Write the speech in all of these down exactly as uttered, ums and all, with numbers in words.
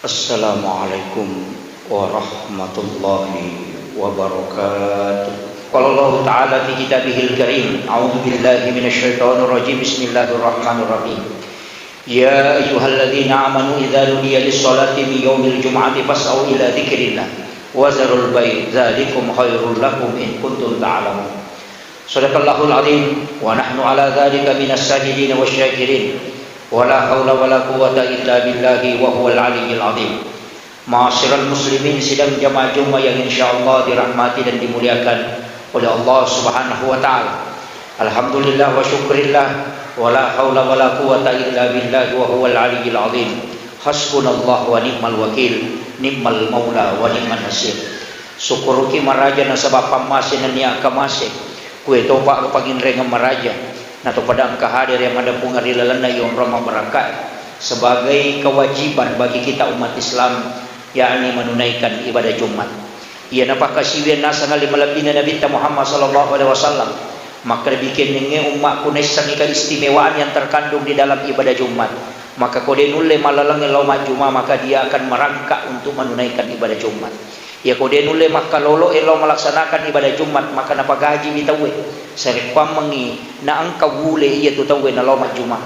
Assalamualaikum warahmatullahi wabarakatuh. Qala Allahu ta'ala fi kitabihil karim, a'udzu billahi minasy syaithanir rajim. Bismillahirrahmanirrahim. Ya ayyuhalladzina amanu idza nudiya lis-sholati min yaumil jum'ati fas'au ila dzikrillah wa dzarul bai', dzalikum khairul lakum in kuntum ta'lamun. Shadaqallahul adzim, wa nahnu ala dzalika minas syahidin wasy syakirin. Wa la haula wa la quwwata illa billahi wa huwal aliyyil adzim. Ma'asyiral muslimin, sidang jamaah Jumat yang insyaallah dirahmati dan dimuliakan oleh Allah Subhanahu wa taala. Alhamdulillah wa syukrillah, wa la haula wa la quwwata illa billahi wa huwal aliyyil adzim. Hasbunallah wa ni'mal wakil, ni'mal maula wa ni'man nasir. Sukkuruki maraja nasaba pammase nennia engka mase. Kuetopa panginrengeng maraja, nato pada engka hadir yang madepung ri lalenna iya onrong mabbarakka sebagai kewajiban bagi kita umat Islam, yakni menunaikan ibadah Jumat. Iyana pakkasiwiang naseng ale malebbina Nabitta Muhammad sallallahu alaihi wasallam, makkedabikenningnge ummakku naissengngi keistimewaan yang terkandung di dalam ibadah Jumat. Maka ko de nulle mallalengnge lao majjuma, maka dia akan merangkak untuk menunaikan ibadah Jumat. Iyako de nulle makkaloloe lao malaksanakan ibadah Jumat, maka napagajiwi tauwe. Sarekkuammengngi naengka wule iyatu tauwe nalao majjuma.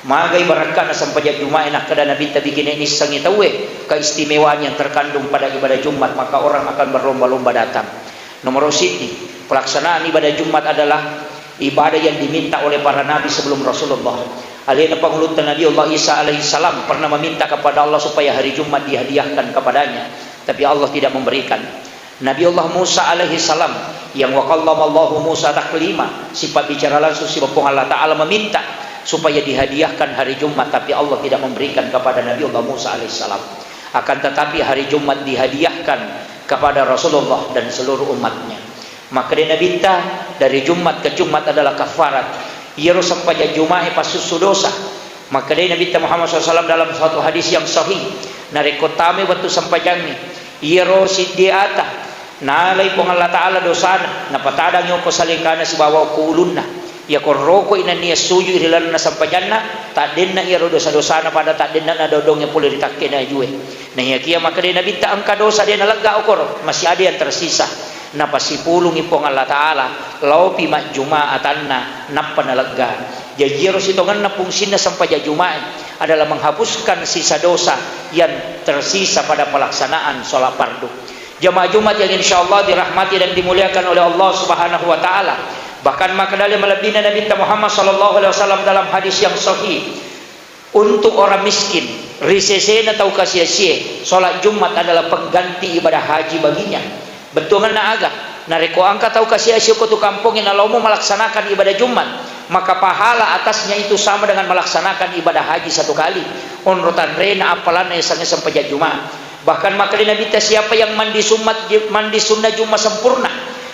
Magai barakka'na sempajang Juma'e, nakkeda Nabitta, bikine nissengngi tauwe keistimewaan yang terkandung pada ibadah Jumat, maka orang akan berlomba-lomba datang. Nomoro siddi, pelaksanaan ibadah Jumat adalah ibadah yang diminta oleh para nabi sebelum Rasulullah. Alena Pangulutta Nabiullah Isa alaihissalam pernah meminta kepada Allah supaya hari Jumat dihadiahkan kepadanya, tapi Allah tidak memberikan. Nabiullah Musa alaihissalam, yang wa kallamallahu Musa taklima, sifat bicara langsung, sifat Puang Allah Ta'ala meminta supaya dihadiahkan hari Jumat, tapi Allah tidak memberikan kepada Nabiullah Musa alaihissalam. Akan tetapi hari Jumat dihadiahkan kepada Rasulullah dan seluruh umatnya. Makkeda Nabitta, dari Jumat ke Jumat adalah kafarat. Iyaro sempajang Juma'e passussu dosa. Makkedai Nabitta Muhammad sallallahu alaihi wasallam dalam satu hadis yang sahih, narekko tamai wettu sempajangnge, iyaro siddi ata nalai Puang Allah Ta'ala dosana, napatadangi okko salengkana sibawa okko ulunna. Iyako rokoi nennia sujui ri lalenna sempajanna, taddenna iyaro dosa-dosana pada taddenna nadodongnge pole ri takkena ajue. Naiyakiya makkedai Nabitta, engka dosa de nalegga okoro, masih ada yang tersisa. Napasipulungi Puang Allah Ta'ala, laopi majjuma atanna, nappa nalegga. Jaji iyaro sitongenna fungsinna sempajang Juma'e adalah menghapuskan sisa dosa yang tersisa pada pelaksanaan sholat fardu. Jamaah Jumat yang insyaallah dirahmati dan dimuliakan oleh Allah Subhanahu wa Ta'ala. Bahkan makkedai malebbina Nabitta Muhammad sallallahu alaihi wasallam dalam hadis yang sahih, untuk orang miskin, ri sesena tau kasiasie, sholat Jumat adalah pengganti ibadah haji baginya. Bettuangenna aga? Narekko engka tau kasiasie ko tu kampongnge nalomo melaksanakan ibadah Jumat, maka pahala atasnya itu sama dengan melaksanakan ibadah haji satu kali. Onro tanrena appalanna yasengnge sempajang Juma. Bahkan makkeda Nabitta, siapa yang mandi sunat, mandi sunnah Jumat sempurna,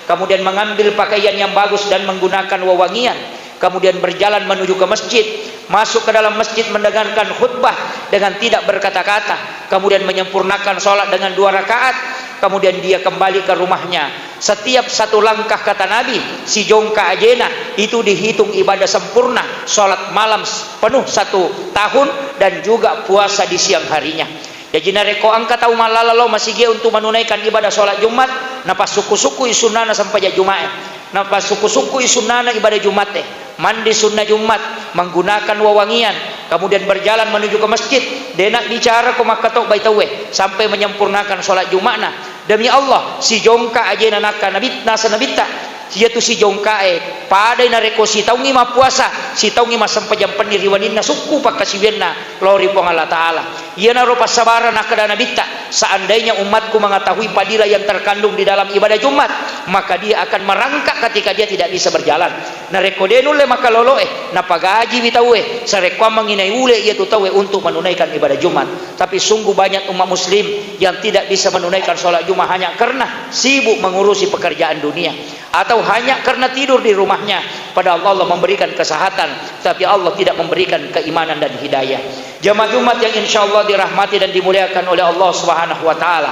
kemudian mengambil pakaian yang bagus dan menggunakan wewangian, kemudian berjalan menuju ke masjid, masuk ke dalam masjid mendengarkan khutbah dengan tidak berkata-kata, kemudian menyempurnakan sholat dengan dua rakaat, kemudian dia kembali ke rumahnya. Setiap satu langkah, kata Nabi, sijongka ajena, itu dihitung ibadah sempurna, sholat malam penuh satu tahun, dan juga puasa di siang harinya. Jaji narekko engka tau mallala lao masigie untuk menunaikan ibadah sholat Jumat, napassukku-sukkui sunnana sempajang Jumae, napassukku-sukkui sunnana ibadah Jumatte, mandi sunnah Jumat, menggunakan wewangian, kemudian berjalan menuju ke masjid, dena bicara ko makkatobbai tauwe sampai menyempurnakan sholat Juma'na. Demi Allah, sijongka ajena nakka Nabi, nasa Nabitta, iyatu sijongkae padai narekko sitaungngi mappuasa, sitaungngi massempajang penni ri waninna sukku pakkasiwianna lao ri Puang Allah Ta'ala. Iyanaro passabarang nakkeda Nabitta, seandainya umatku mengetahui fadilah yang terkandung di dalam ibadah Jumat, maka dia akan merangkak ketika dia tidak bisa berjalan. Narekko de nulle makkaloloe, napagajiwi tauwe, sarekkuammengngi naiule iyatu tauwe untuk menunaikan ibadah Jumat. Tapi sungguh banyak umat muslim yang tidak bisa menunaikan sholat Jumat hanya karena sibuk mengurusi pekerjaan dunia, atau hanya karena tidur di rumahnya, padahal Allah memberikan kesehatan, tapi Allah tidak memberikan keimanan dan hidayah. Jamaah Jumat yang insyaallah dirahmati dan dimuliakan oleh Allah Subhanahu wa Ta'ala.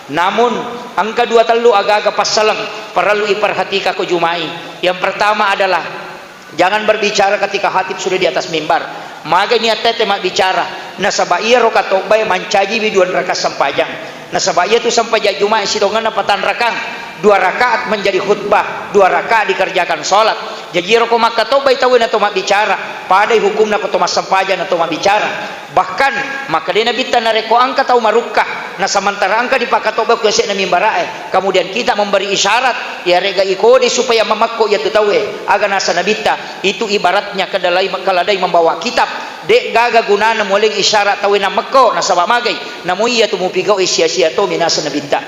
Namun, engka dua tellu aga-aga passaleng parellu iperhatikako Jumai. Yang pertama adalah, jangan berbicara ketika khatib sudah di atas mimbar. Magai niatta tette mabbicara, Nasaba iyaro katobbae mancajiwi dua rakaat sempajang. Nasaba iyatu sempajang Jumae sitongenna patanrakang, dua rakaat menjadi khutbah, dua rakaat dikerjakan sholat. Jaji iyaro ko makkatobbai tauwe na to mabbicara, padai hukumna ko to massempajang na to mabbicara. Bahkan, makkedai Nabitta narekko engka tau marukka, na samantara engka dipakatobbai ko yase'na mimbara'e, kemudian kita memberi isyarat, iyarega ikode supaya mamekko iyatu tauwe, aga nasa Nabitta, itu ibaratnya kedelai, keledai membawa kitab, de'gaga gunana mualeng isyarat tauwe namekko, nasaba magai, namo iyatu mupigau'i sia-sia tomi nasa Nabitta.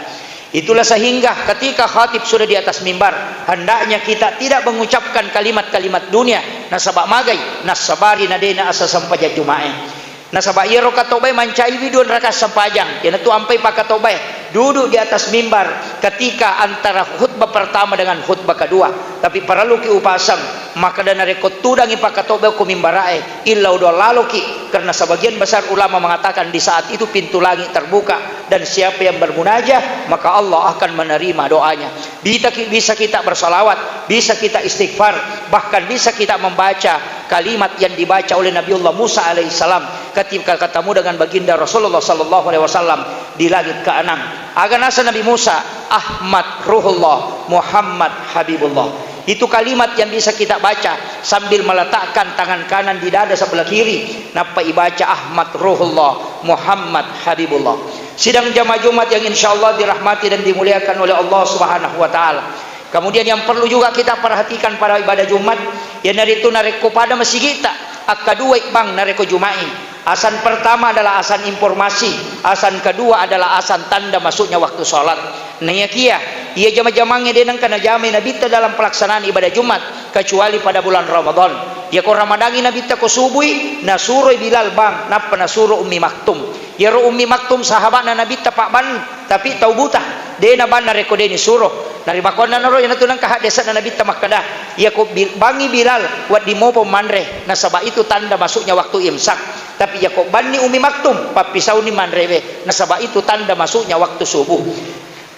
Itulah sehingga ketika khatib sudah di atas mimbar, hendaknya kita tidak mengucapkan kalimat-kalimat dunia, nasaba magai, nassabari nadena asa sempajang Jumae. Nasaba iyaro katobae mancaiwi dua rakaat sempajang, iyanatu ampai pakatobae duduk di atas mimbar ketika antara khutbah pertama dengan khutbah kedua. Tapi parelluki upasang, makkeda narekko tudangi pakatobae ko mimbara'e, illau doang laloki, karena sebagian besar ulama mengatakan di saat itu pintu langit terbuka dan siapa yang bermunajah, maka Allah akan menerima doanya. Bitaki-, bisa kita bersalawat, bisa kita istighfar, bahkan bisa kita membaca kalimat yang dibaca oleh Nabiullah Musa alaihissalam ketika ketemu dengan baginda Rasulullah sallallahu alaihi wasallam di langit keenam. Aga nasa Nabi Musa, "Ahmad Ruhullah, Muhammad Habibullah." Itu kalimat yang bisa kita baca sambil meletakkan tangan kanan di dada sebelah kiri, nappa ibaca, "Ahmad Ruhullah, Muhammad Habibullah." Sidang jamaah Jumat yang insya Allah dirahmati dan dimuliakan oleh Allah Subhanahu wa Ta'ala. Kemudian yang perlu juga kita perhatikan pada ibadah Jumat, iyanaritu narekko pada masigi'ta, akkadua ibbang narekko Juma'i. Asan pertama adalah asan informasi, asan kedua adalah asan tanda masuknya waktu sholat. Naiyakia, iya jama-jamangnge de nengka najamai Nabitta dalam pelaksanaan ibadah Jumat, kecuali pada bulan Ramadan. Iyako Ramadangi Nabitta ko subui, nasuroi Bilal bang, nappa nasuro Ummi Maktum. Iyaro Ummi Maktum sahaba'na Nabitta pabbanni, tapi tau buta, de nabanna rekko de nisuro. Narimakkuannanaro iyanatu nengka haddese'na Nabitta makkeda, iyako bil-, bangi Bilal, wedding mopa manre, nasaba itu tanda masuknya waktu imsak. Tapi iyako banni Ummi Maktum, pappisauni manrewe, nasaba itu tanda masuknya waktu subuh.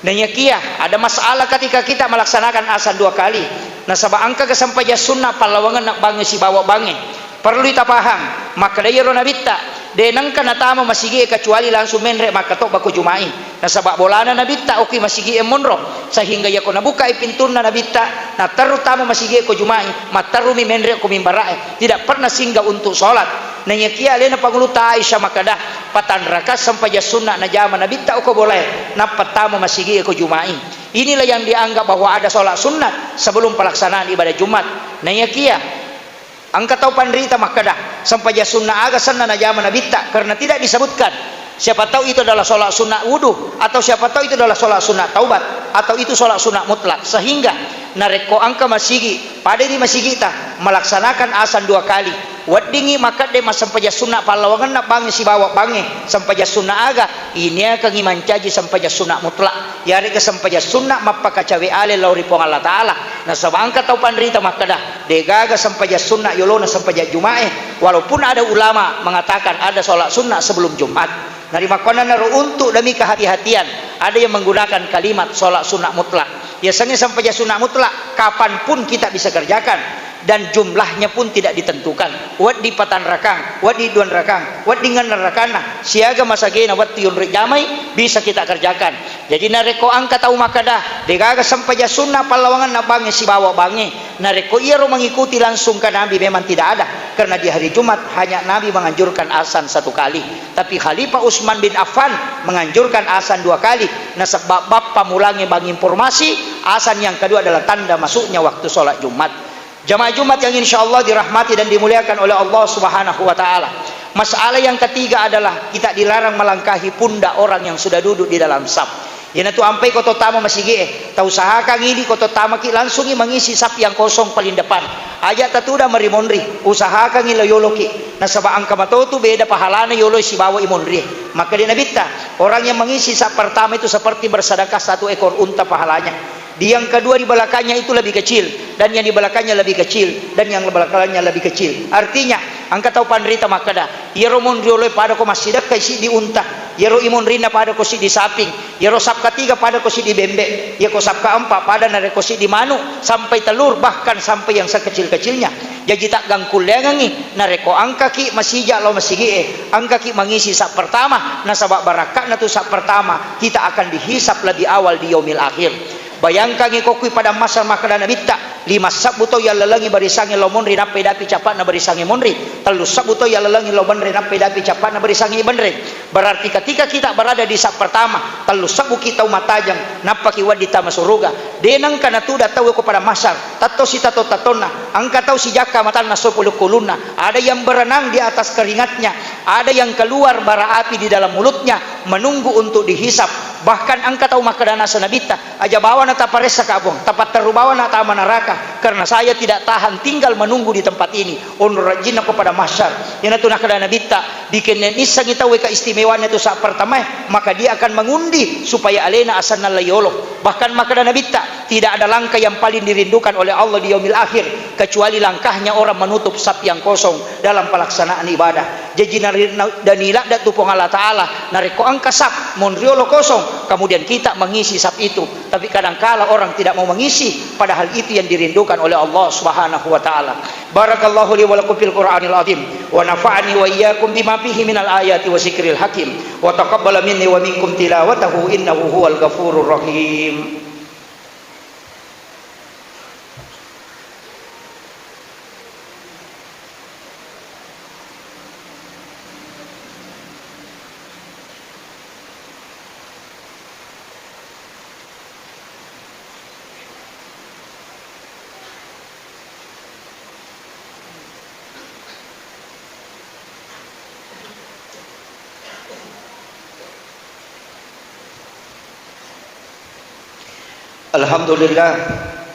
Naiyakia, ada masalah ketika kita melaksanakan azan dua kali. Nasaba engkaga sempajang sunna pallawangenna bangnge sibawa bangnge. Perlu tapahang, makkeda iyaro Nabitta, de nengka natama masigi'e kecuali langsung menre makkatobba ko Juma'i. Nasaba bolana Nabitta okki masigi'e monro, sehingga iyako nabukai pintunna Nabitta, naterru tama masigi'e ko Juma'i, matterrumi menre ko mimbara'e, tidak pernah singgah untuk sholat. Naiyakia alena Pangulutta Aisyah makkeda, patanraka sempajang sunna najama Nabitta okko bolae, nappa tama masigi'e ko Juma'i. Inilah yang dianggap bahwa ada sholat sunat sebelum pelaksanaan ibadah Jumat. Naiyakia engka tau panrita makkeda, sempajang sunna aga senna najama Nabitta, karena tidak disebutkan. Siapa tahu itu adalah sholat sunat wudu, atau siapa tahu itu adalah sholat sunat taubat, atau itu sholat sunat mutlak. Sehingga narekko engka masigi, pada di masigita melaksanakan azan dua kali, weddingngi makkedde massempajang sunna pallawangenna bangnge sibawa bangnge, sempajang sunna aga, iniakengngi mancaji sempajang sunna mutlak, iyarega sempajang sunna mappakacawe ale lao ri Puang Allah Ta'ala. Nasaba engka tau panrita makkeda, degaga sempajang sunna yolona sempajang Jumae, walaupun ada ulama mengatakan ada sholat sunna sebelum Jumat. Narimakkuannanaro untuk demi kehati-hatian, ada yang menggunakan kalimat sholat sunat mutlak. Yasengnge sempajang sunat mutlak, kapanpun kita bisa kerjakan. Dan jumlahnya pun tidak ditentukan. Wedding patanrakang, wedding duanrakang, wedding enneng rakanna, siaga masagena wettu yonroi jamai, bisa kita kerjakan. Jadi narekko engka tau makkeda, degaga sempajang sunna pallawangenna bangnge sibawa bangnge, narekko iyaro mengikuti langsung ke Nabi memang tidak ada. Karena di hari Jumat hanya Nabi menganjurkan azan satu kali. Tapi Khalifah Utsman bin Affan menganjurkan azan dua kali. Nasaba bappa mulangi bang informasi, azan yang kedua adalah tanda masuknya waktu sholat Jumat. Jamaah Jumat yang insya Allah dirahmati dan dimuliakan oleh Allah Subhanahu wa Ta'ala. Masalah yang ketiga adalah kita dilarang melangkahi pundak orang yang sudah duduk di dalam saf. Iyanatu ampai ko to tama masigi'e, tausahakangngi idi ko to tamaki langsungngi mengisi saf yang kosong paling depan. Aja tatudang marimonri, usahakangngi lo yoloki. Nasaba engka matotu beda pahalana yoloi sibawa imonrie. Makkeda Nabitta, orang yang mengisi saf pertama itu seperti bersedekah satu ekor unta pahalanya. Di yang kedua di belakangnya itu lebih kecil, dan yang di belakangnya lebih kecil, dan yang belakangnya lebih kecil. Artinya, engka tau panrita makkeda, iyaro monrioloe pada ko massidekkai siddi unta, iyaro imonrinna pada ko siddi saping, iyaro sap ketiga pada ko siddi bembe, iyako sap keempat pada narekko siddi manu, sampai telur, bahkan sampai yang sekecil-kecilnya. Jaji taggangkulleangengngi, narekko engkaki masija lao masigi'e, engkaki mangisi sap pertama, nasaba barakka'na tu sap pertama, kita akan dihisap lebih awal di yaumil akhir. Bayangkangngi ko kui padang mahsyar makkeda Nabitta, lima sabbu tau yallalengngi barisangnge lao monri nappai dapi capa'na barisangnge monri, tellu sabbu tau yallalengngi lao benre nappai dapi capa'na barisangnge benre. Berarti ketika kita berada di sap pertama, tellu sabbuki tau mattajeng, nappaki wedding tama suruga. De nengka natuda tau ko padang mahsyar, tatto sitato-tattonna, engka tau sijakka matanna sopulukkulunna, ada yang berenang di atas keringatnya, ada yang keluar bara api di dalam mulutnya, menunggu untuk dihisap. Bahkan engka tau makkeda naseng Nabitta, aja bawana taparessa ka Puang, tapatteru bawana tama neraka, karena saya tidak tahan tinggal menunggu di tempat ini. Onro rajinna ko padang mahsyar. Iyanatu nakkeda Nabitta, dikennenissengngi tauwe keistimewaanna tu sap pertamae, maka dia akan mengundi supaya alena asenna layolo. Bahkan makkeda Nabitta, tidak ada langkah yang paling dirindukan oleh Allah di yaumil akhir kecuali langkahnya orang menutup sap yang kosong dalam pelaksanaan ibadah. Jaji nari-, na-, daniladda tu Puang Allah Ta'ala, narekko engka sap monriolo kosong, kemudian kita mengisi sap itu. Tapi kadangkala orang tidak mau mengisi, padahal itu yang dirindukan oleh Allah Subhanahu wa Ta'ala. Barakallahu li wa lakum fil Qur'anil azim, wa nafa'ani wa iyyakum bima fihi minal ayati wa zikril hakim, wa taqabbala minni wa minkum tilawatahu innahu huwal ghafurur rahim. Alhamdulillah.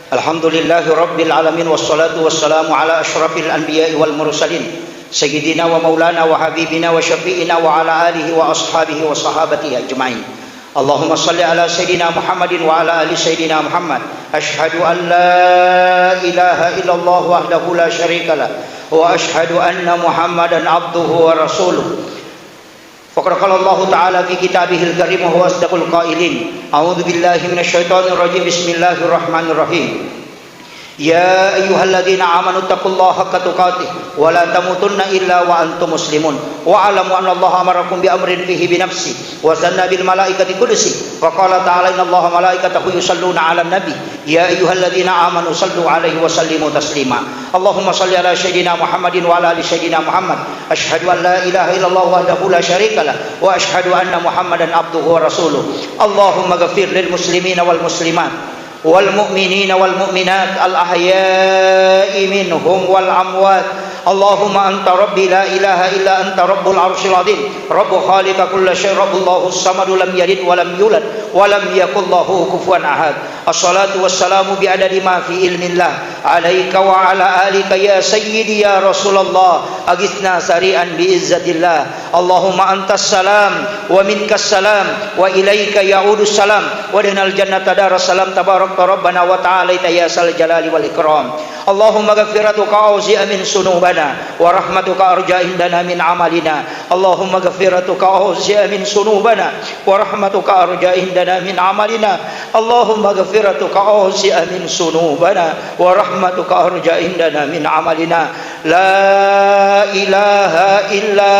Alhamdulillahi rabbil alamin, wassalatu wassalamu ala asyrafil anbiya'i wal mursalin, sayyidina wa maulana wa habibina wa syafi'ina wa ala alihi wa ashabihi wa sahabatihi ajma'in. Allahumma salli ala sayyidina Muhammadin wa ala ali sayyidina Muhammad. Asyhadu an la ilaha illallah wahdahu la syarika lah, wa asyhadu anna Muhammadan abduhu wa rasuluh. Faqad qala Allahu ta'ala fi kitabihil karim wa huwa asdaqul qailin. A'udzu billahi minasy syaithanir rajim. Bismillahirrahmanirrahim. Ya ayyuhalladzina amanu taqullaha haqqa tuqatih wa la tamutunna illa wa antum muslimun. Wa'lamu annallaha amarakum bi amrin fihi bi nafsi wa sanna bil malaikati qudsi. Wa qala ta'ala innallaha malaikatahu yusalluna 'alan nabi. Ya ayyuhalladzina amanu sallu 'alaihi wa sallimu taslima. Allahumma salli ala sayyidina Muhammadin wa ala ali sayyidina Muhammad. Asyhadu an la ilaha illallah wahdahu la syarika lah, wa asyhadu anna Muhammadan abduhu wa rasuluh. Allahumma ghafir lil muslimina wal muslimat, wal mu'minina wal mu'minat, al ahya'i minhum wal amwat. Allahumma anta rabbi la ilaha illa anta rabbul arsyil azim. Rabbu khaliqa kulla syai', rabbullahu samadu lam yalid wa lam yulad wa lam yakul lahu kufuwan ahad. Assalatu wassalamu bi adadi ma fi ilmillah alaika wa ala alika ya sayyidi ya Rasulallah. Aghitsna sari'an bi izzatillah. Allahumma antas salam wa minkas salam wa ilaika ya'udus salam. Wa adkhilnal jannata daras salam tabarakta rabbana wa ta'alaita ya sal jalali wal ikram. Allahumma maghfiratuka awsi'u min dzunubina wa rahmatuka arja indana min amalina. Allahumma maghfiratuka awsi'u min dzunubina wa rahmatuka arja indana min amalina. Allahumma maghfiratuka awsi'u min dzunubina wa rahmatuka arja indana min amalina. La ilaha illa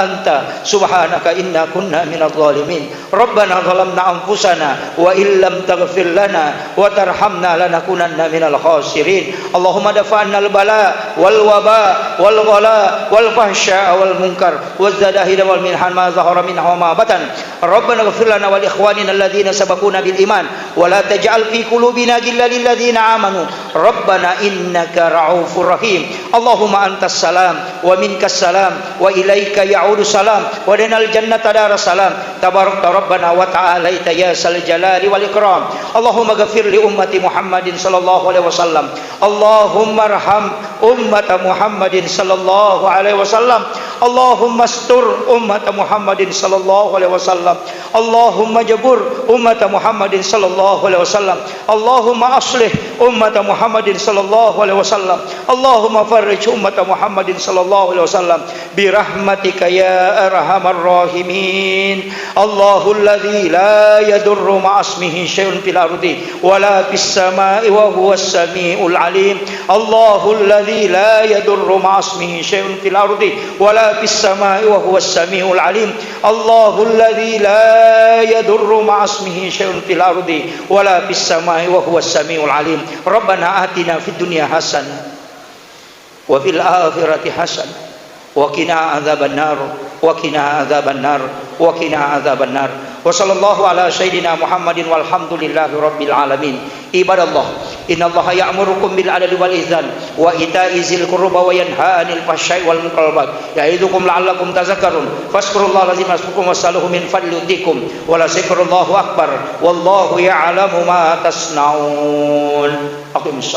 anta subhanaka inna kunna minadh dhalimin. Rabbana zalamna anfusana wa illam taghfir lana wa tarhamna lanakunanna minal khasirin. Allahumma dafa'annal bala wal waba wal ghala wal fahsya wal munkar waz zahira wal mihan ma zahara minha wa ma batan. Rabbana ighfir lana wa li ikhwanina alladzina sabaquna bil iman wa la taj'al fi qulubina ghillan lil ladzina amanu. Rabbana innaka ra'ufur rahim. Allahumma antas salam wa minkas salam wa ilaika ya'udus salam wa adkhilnal jannata daras salam. Tabarakta rabbana wa ta'alaita ya sal jalali wal ikram. Allahumma ghafir li ummati Muhammadin sallallahu alaihi wasallam. Allahumma arham ummata Muhammadin sallallahu alaihi wasallam. Allahumma astur ummata Muhammadin sallallahu alaihi wasallam. اللهم اجبر أمة محمد صلى الله عليه وسلم. اللهم أصلح أمة محمد صلى الله عليه وسلم. اللهم فرج أمة محمد صلى الله عليه وسلم برحمتك يا أرحم الراحمين. الله الذي لا يضر مع اسمه شيء في الأرض ولا في السماء وهو السميع العليم. الله الذي لا يضر مع اسمه شيء في الأرض ولا في السماء وهو السميع العليم. الله الذي لا يضر مع اسمه شيء في الأرض ولا في السماء وهو السميع العليم. ربنا آتنا في الدنيا حسنة وفي الآخرة حسنة وقنا عذاب النار، وقنا عذاب النار، وقنا عذاب النار. وصلى الله على سيدنا محمد والحمد لله رب العالمين. عباد الله، إن الله يأمركم بالعدل والإحسان وإيتاء ذي القربى وينهى عن الفحشاء والمنكر والبغي يعظكم لعلكم تذكرون. فاذكروا الله العظيم يذكركم واسألوه من فضله يؤتكم ولذكر الله أكبر والله يعلم ما تصنعون. أقم الصلاة.